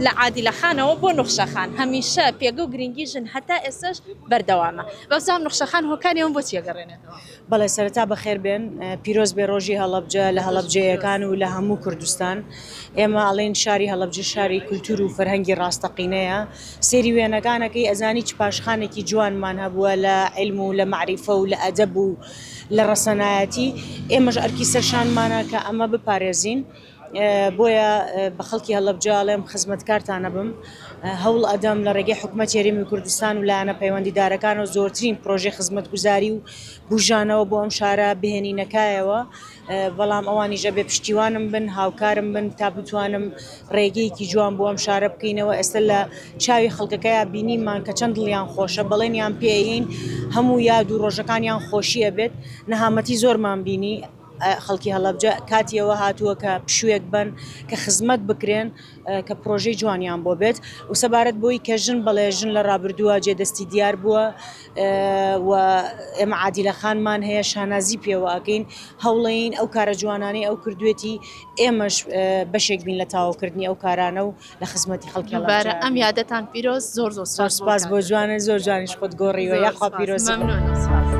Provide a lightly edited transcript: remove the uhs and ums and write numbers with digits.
لە عادیلە خانەوە بۆ نوخشە خان هەمیشە پێگە و گرنگی ژن هەتا ئێستاش بەردەوامە. بەبزانم نوخشە خان هۆکاری ئەوە بۆ چی ئەگەڕێنێتەوە؟ بەڵێ سەرەتا بەخێر بێن، پیرۆز بێ ڕۆژی هەڵەبجە لە هەڵەبجەیەکان و لە هەموو کوردستان. ئێمە ئەڵێین شاری هەڵەبجە شاری کولتور و فەرهەنگی ڕاستەقینەیە. سەیری وێنەکان ئەکەی ئەزانی چ پاشخانێکی جوانمان هەبووە لە عیلم و لە مەعریفە و لە ئەدەب و لە ڕەسەنایەتی. ئێمەش ئەرکی سەرشانمانە کە ئەمە بپارێزین. بۆیە بە خەڵکی هەڵەبجە ئەڵێم خزمەتکارتان ئەبم، هەوڵ ئەدەم لە ڕێگەی حکومەتی هەرێمی کوردستان و لایەنە پەیوەندیدارەکانەوە زۆرترین پرۆژەی خزمەتگوزاری و بوژانەوە بۆ ئەم شارە بهێنینە کایەوە، بەڵام ئەوانیش ئەبێ پشتیوانم بن، هاوکارم بن تا بتوانم ڕێگەیەکی جوان بۆ ئەم شارە بکەینەوە، ئێستا لە چاوی خەڵکەکەیا بینیمان کە چەند دڵیان خۆشە، بەڵێنیان پێ ئەیەین هەموو یاد و ڕۆژەکانیان خۆشی ئەبێت، نەهامەتی زۆرمان بینی. خەڵکی هەڵەبجە کاتی ئەوە هاتووە کە پشوویەک بەن، کە خزمەت بکرێن، کە پرۆژەی جوانیان بۆ بێت و سەبارەت بۆی کە ژن بەڵێ ژن لە ڕابردووە جێ دەستی دیار بووە و ئێمە عادیلە خانمان هەیە شانازی پێوە ئەکەین هەوڵین ئەو کارە جوانانەی ئەو کردوێتی ئێمەش بەشێک بین لە تەواوکردنی ئەو کارانە و لە خزمەتی خەڵکی دووبارە ئەم یادەتان پیرۆز زۆر زۆر سپاس بۆ جوانە زۆر جوانیش خۆت گۆڕیوە یاخوا پیرۆز ممنون.